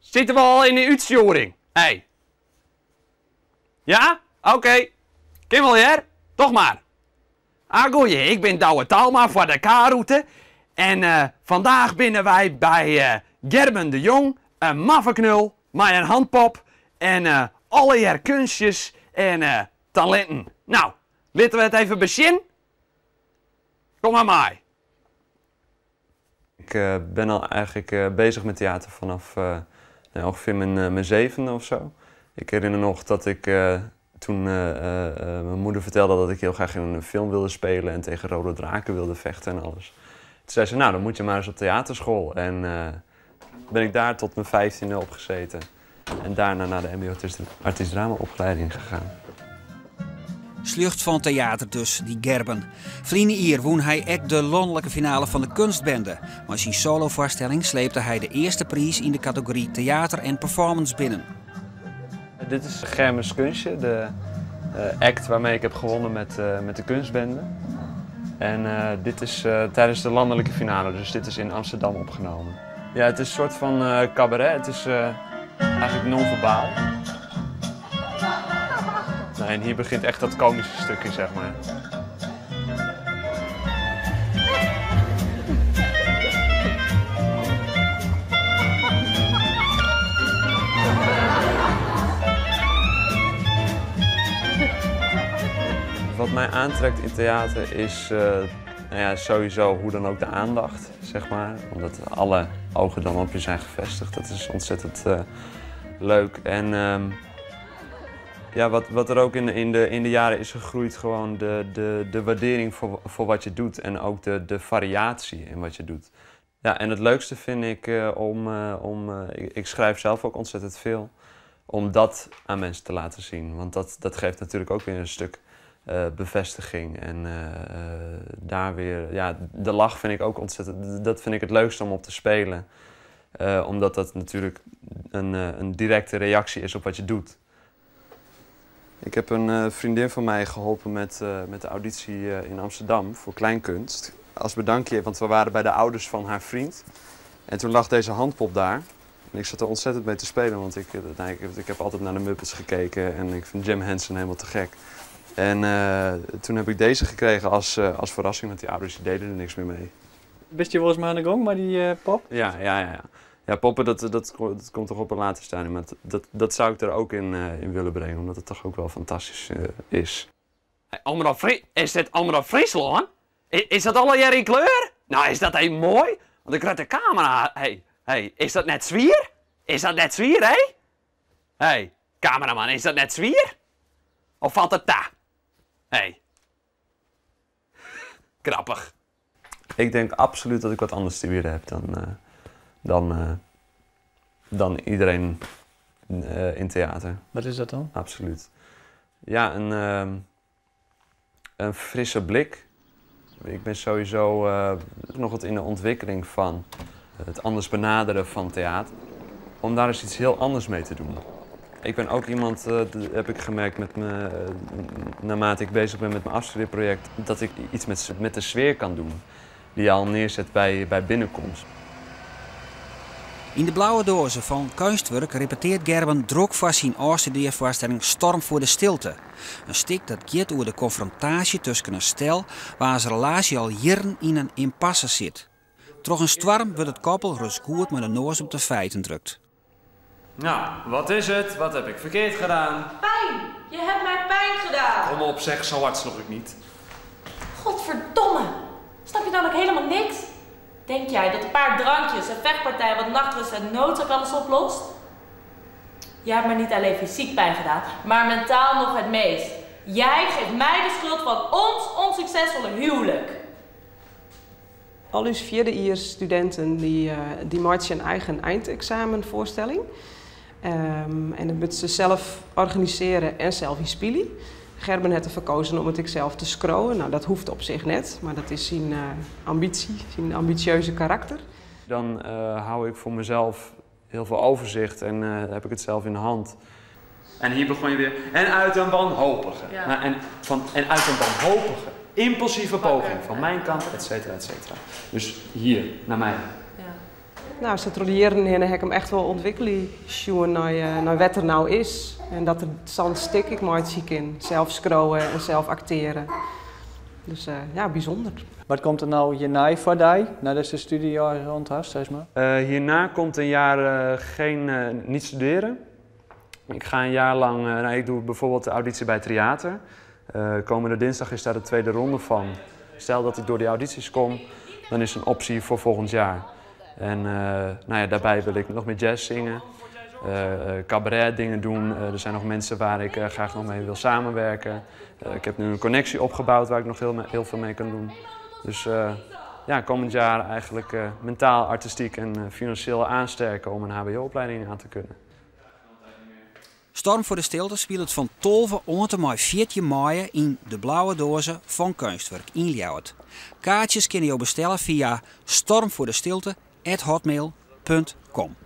Sitte we al yn de útstjoering? Hey. Ja? Oké. Kin wol hear. Doch mar. Ah goeie, ik bin Douwe Talma foar de K-rûte en vandaach binne wy by Gerben de Jong, in maffe knul mei in handpop en allegear kunstjes en talinten. Nou, litte we it even besjen. Kom mar mei. Ik ben al eigenlijk bezig met theater vanaf nou, ongeveer mijn zevende of zo. Ik herinner nog dat ik toen mijn moeder vertelde dat ik heel graag in een film wilde spelen en tegen rode draken wilde vechten en alles. Toen zei ze, nou dan moet je maar eens op theaterschool. En ben ik daar tot mijn 15e op gezeten. En daarna naar de mbo artiest drama opleiding gegaan. Sljocht fan teater dus, dy Gerben. Ferline jier wûn hy ek de lanlike finale fan de Kunstbende. Mei syn solofoarstelling sleepte hy de earste priis yn de kategory teater en performance binnen. Dit is Germens Kunstje, de act waarmee ik heb gewonnen met de Kunstbende. En dit is tijdens de landelijke finale, dus dit is in Amsterdam opgenomen. Ja, het is een soort van cabaret, het is eigenlijk non-verbaal. Nou, en hier begint echt dat komische stukje. Wat mij aantrekt in theater is sowieso hoe dan ook de aandacht. Omdat alle ogen dan op je zijn gevestigd. Dat is ontzettend leuk. En wat er ook in de jaren is gegroeid, gewoon de waardering voor wat je doet en ook de variatie in wat je doet. Ja, en het leukste vind ik om, om ik, ik schrijf zelf ook ontzettend veel, om dat aan mensen te laten zien. Want dat geeft natuurlijk ook weer een stuk bevestiging. En daar weer, ja, de lach vind ik ook ontzettend, dat vind ik het leukste om op te spelen. Omdat dat natuurlijk een directe reactie is op wat je doet. Ik heb een vriendin van mij geholpen met de auditie in Amsterdam voor kleinkunst. Als bedankje, want we waren bij de ouders van haar vriend. En toen lag deze handpop daar. En ik zat er ontzettend mee te spelen, want ik heb altijd naar de Muppets gekeken en ik vind Jim Henson helemaal te gek. En toen heb ik deze gekregen als verrassing, want die ouders die deden er niks meer mee. Wist je wel eens maar aan de gong, maar die pop? Ja, ja, ja, ja. Ja, poppen, dat komt toch op een later stadium. Maar dat zou ik er ook in willen brengen, omdat het toch ook wel fantastisch is. Hey, Omrop is dit Omrop Fryslân? Is dat allegear in kleur? Nou, is dat heel mooi? Want ik krijg de camera. Hey, hey, is dat net zwier? Is dat net zwier, hè? Hey, cameraman, is dat net zwier? Of valt het ta? Hey. Grappig. Ik denk absoluut dat ik wat anders te bieden heb dan iedereen in theater. Wat is dat dan? Absoluut. Ja, een frisse blik. Ik ben sowieso nog wat in de ontwikkeling van het anders benaderen van theater. Om daar eens iets heel anders mee te doen. Ik ben ook iemand, dat heb ik gemerkt naarmate ik bezig ben met mijn afstudeerproject, dat ik iets met de sfeer kan doen die je al neerzet bij binnenkomst. In de blauwe dozen van Keunstwurk repeteert Gerben drok voor zijn afstudeervoorstelling Storm voor de Stilte. Een stik dat gaat over de confrontatie tussen een stel waar zijn relatie al jaren in een impasse zit. Troch een storm wordt het koppel rust goed met de noos op de feiten drukt. Nou, wat is het? Wat heb ik verkeerd gedaan? Pijn! Je hebt mij pijn gedaan! Kom op zeg, zo hard sloeg ik niet. Godverdomme! Snap je dan ook helemaal niks? Denk jij dat een paar drankjes, een vechtpartij, wat nachtrust en noodzaak alles oplost? Jij hebt me niet alleen fysiek pijn gedaan, maar mentaal nog het meest. Jij geeft mij de schuld van ons onsuccesvolle huwelijk. Al uw vierdejaars studenten die maken een eigen eindexamenvoorstelling. En dat moeten ze zelf organiseren en zelf inspelen. Gerben heeft ervoor gekozen om het ik zelf te scrollen. Nou, dat hoeft op zich net, maar dat is zijn ambitie, zijn ambitieuze karakter. Dan hou ik voor mezelf heel veel overzicht en heb ik het zelf in de hand. En hier begon je weer. En uit een wanhopige. Nou, en, van, en uit een wanhopige, impulsieve poging van mijn kant, et cetera, et cetera. Dus hier, naar mij. Nou, sa troch de jierren hinne ha ik him echt wol ûntwikkelje sjoen nei, nei wêr't er no is. En dat er sa'n stik ek meitsje kin. Sels skriuwe en sels aktearje. Dus ja, bysûnder. Wat komt der no hjirnei foar dy, neidatst de stúdzje rûn hast, sis mar? Hierna komt een jaar geen, niet studeren. Ik ga een jaar lang, nou, ik doe bijvoorbeeld de auditie bij Tryater. Komende dinsdag is daar de tweede ronde van. Stel dat ik door die audities kom, dan is een optie voor volgend jaar. En nou ja, daarbij wil ik nog meer jazz zingen, cabaret dingen doen. Er zijn nog mensen waar ik graag nog mee wil samenwerken. Ik heb nu een connectie opgebouwd waar ik nog heel, heel veel mee kan doen. Dus ja, komend jaar eigenlijk mentaal, artistiek en financieel aansterken om een HBO-opleiding aan te kunnen. Storm voor de Stilte spilet fan 12 oant en mei 14 maaie yn de Blauwe Doaze fan Keunstwurk yn Ljouwert. Kaartsjes kinne jo bestelle fia stormvoordestilte@hotmail.com.